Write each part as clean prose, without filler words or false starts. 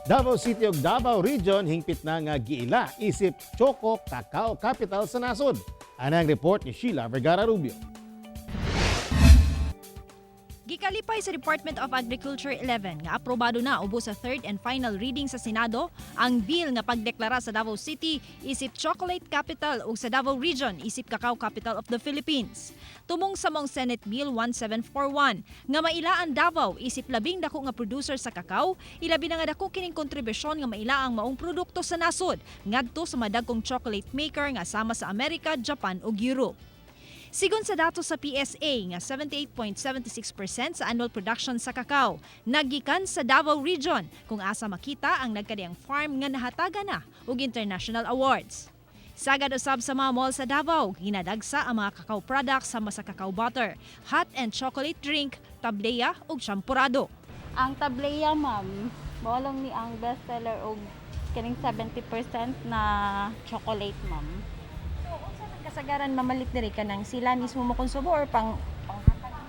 Davao City ug Davao Region hingpit na nga giila isip Choco Cacao Capital sa nasod. Anang report ni Sheila Vergara Rubio. Gikalipay sa Department of Agriculture 11 nga aprobado na ubos sa third and final reading sa Senado ang bill nga pagdeklara sa Davao City isip Chocolate Capital ug sa Davao Region isip Cacao Capital of the Philippines. Tumong sa maong Senate Bill 1741 nga maila ang Davao isip labing dako nga producer sa kakao, ilabi na nga dako kining kontribusyon nga maila ang maong produkto sa nasod ngadto sa madagkong chocolate maker nga sama sa Amerika, Japan ug Europe. Sigon sa datos sa PSA nga 78.76% sa annual production sa kakao nagikan sa Davao Region, kung asa makita ang nagkadiang farm nga nahatagan na og international awards. Sagad usab sa mga mall sa Davao, ginadagsa ang mga cacao products sama sa cacao butter, hot and chocolate drink, tablea ug champurado. Ang tablea, ma'am, mao lang ni ang best seller og kining 70% na chocolate, ma'am. So, unsa man kasagaran mamalit diri, kanang sila mismo mo konsumo or pang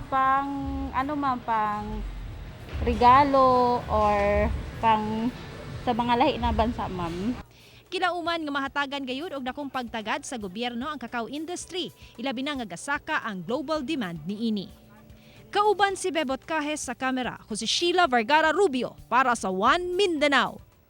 Pang ano, ma'am, pang regalo or pang sa mga lahi na bansa, ma'am. Kinauman nga mahatagan gayud og dakong pagtagad sa gobyerno ang cacao industry, ilabi na nga gasaka ang global demand niini. Kauban si Bebot Cajes sa kamera, ako si Sheila Vergara Rubio para sa One Mindanao.